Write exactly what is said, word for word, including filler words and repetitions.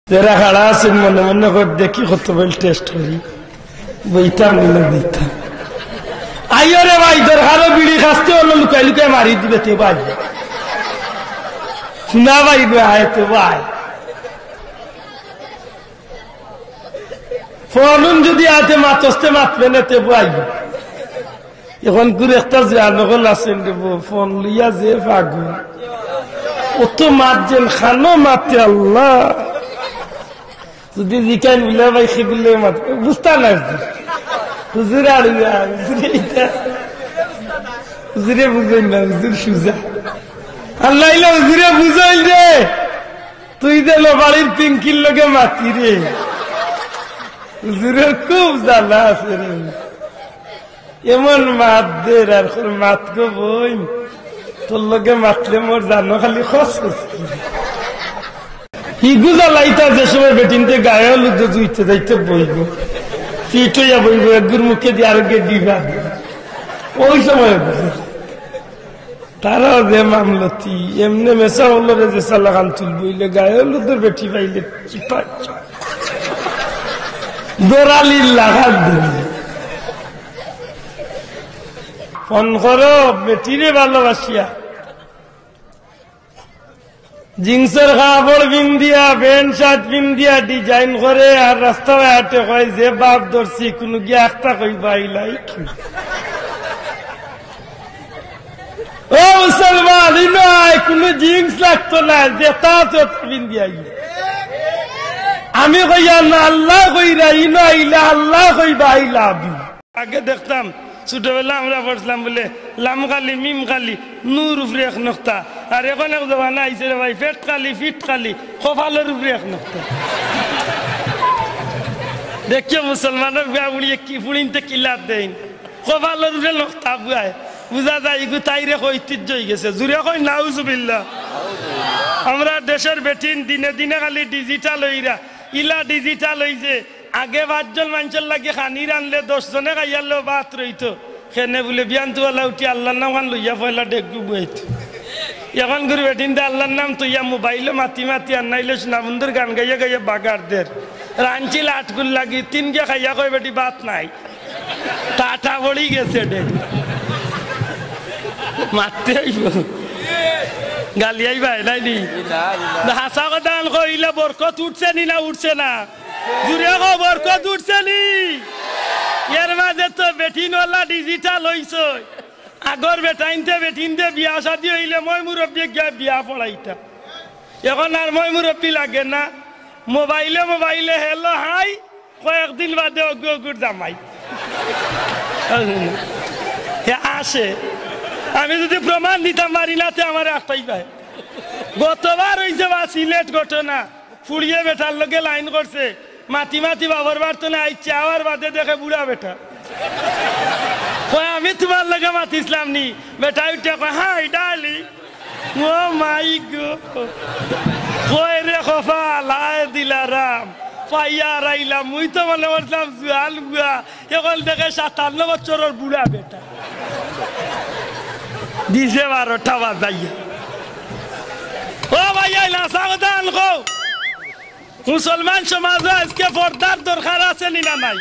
যেরা খাড়া আছইন মনে মনে কইন, "দেখি কত বেল টেস্ট করি।" বইতাম বলে দিতাম। আইও রে ভাই, দরকারো বিড়ি খাস্তে অইলো, লুকাই লুকাই মারি দিবে তে ভাই। না ভাই, ভাই, তে ভাই। ফোন যদি আতে মাতস্তে মাতবে না তে ভাই। অখন কুর একটা জিয়ান অকল আছইন রে বো, ফোন লইয়া যে পাগল। অত মাত যেন খানো মাতে আল্লাহ। যদি জিকাইন বুলে ভাই, সেগুলো মাত, বুঝতা না হুজুর। হুজুর আর ইয়া, হুজুরে ইটা। হুজুরে বুঝইন না, হুজুর সুজা। আর নাইলে হুজুরে বুঝইন রে, তুই যে লো বাড়ির পিঙ্কির লগে মাতি রে। হুজুরের খুব জ্বালা আছে রে। এমন মাত দের আর কর, "মাত গো বইন, তোর লগে মাতলে মোর জানো খালি খস খস করে।" হিগু জ্বালাইতা যে সময় বেটিন্তে গায়ে হলুদ জুইতে যাইতে বইব, ফিট হইয়া বইব, একগুর মুখে দিয়ে আরো গিয়ে ডিবা দিবে। ওই সময় বুঝে। তারাও যে মামলতি, এমনে মেসা হলরে যে সালাখান তুলবো, ইলে গায়ে হলুদের বেটি পাইলে চিপা দরালির লাগান দিবি। ফোন করো, বেটিরে ভালোবাসিয়া। জিন্সের কাপড় পিন্দিয়া, প্যান্ট শার্ট পিন্দিয়া, ডিজাইন করে আর রাস্তায় হাঁটে, কয়, "যে বাপ ধরছি, কুনু গিয়া আখতা কইবা, ইলাই কি?" ও মুসলমান, ইনো আয়, কুনু জিন্স লাগতো না, যেতা আছে অতা পিন্দিয়া আই। আমি কইয়া না, আল্লাহ কইরা, ইনো আইলে আল্লাহ কইবা, "I love you।" আগে দেখতাম, ছোটবেলা আমরা পড়ছিলাম বুলে, লাম খালি, মিম খালি, নুর উপরে এক নক্তা। আর অখন এক জমানা আইছে রে ভাই, পেট খালি, ফিট খালি, কপালর উপরে এক নক্তা। দেখিও মুসলমানর বুয়া বুড়িয়ে কি ফুড়িন্তে কিলাত দেইন। কপালর উপরে নক্তা বুয়ায়। বুঝা যায়, ইগু তাইরে ঐতিহ্য অইগেছে। জুরে কই নাউজুবিল্লাহ। আমরা দেশর বেটিন দিনে দিনে খালি ডিজিটাল অইরা। ইলা ডিজিটাল অইছে। আগে পাঁচজন মানষর লাগি খানি রানলে দশ জনে খাইয়ারলেও ভাত রইতো। কেনে বুলে বিয়ান তুয়ালা উঠি আল্লার নাম খান লইয়া পয়লা ডেগু বইতো। অখন গুর বেটিন্তে আল্লার নাম থইয়া মোবাইলো মাতি মাতি আর নাইলে সোনাবন্ধুর গান গাইয়া গাইয়া বাগার দের। রানছিল আটগুর লাগি, তিন গিয়া খাইয়া কয়, "বেটি ভাত নাই।" টাটা পড়ি গেছে ডেগু। মাততে অইবো। গালি আইবা, নাই নি? না, হাছা কথা আন কইলে বরকত উঠছে নি না উঠছে না? জুরে কও, বরকত উঠছে নি? এর মাঝে তো বেটিনওয়ালা ডিজিটাল অইছে। আগর বেটাইন্তে বেটিন্তে বিয়া শাদি অইলে ময় মুরব্বি গিয়া বিয়া পড়াইতা। অখন আর ময় মুরব্বি লাগে না। মোবাইলে মোবাইলে hello hi, কয়েকদিন বাদে অগু অগুর জামাই। হে আসে। আমি যদি প্রমাণ দিতাম পারি না, তে আমারে আটকাইবায়। গতবার অইছে বা সিলেট ঘটনা, ফুড়িয়ে বেটার লগে লাইন করছে, মাতি মাতি বাবার বাড়ি তনে আইছে, আওয়ার বাদে দেখে বুড়া বেটা। কয়, "আমি তুমার লগে মাতিছলাম নি?" বেটায় উঠিয়া কয়, "Hi darling।" ও মাই গো, কয় রে কপাল, আয় দিলারাম, পাইয়া হারাইলাম। মুই তো মনে করছিলাম জুয়ান বুয়া, অখন দেখে সাতান্ন বছরর বুড়া বেটা। দিছে বারোটা বাজাইয়া। ও ভাই, এই নাসা কথা আন কও। মুসলমান সমাজো আইজকে পর্দার দরকার আছে নি না নাই?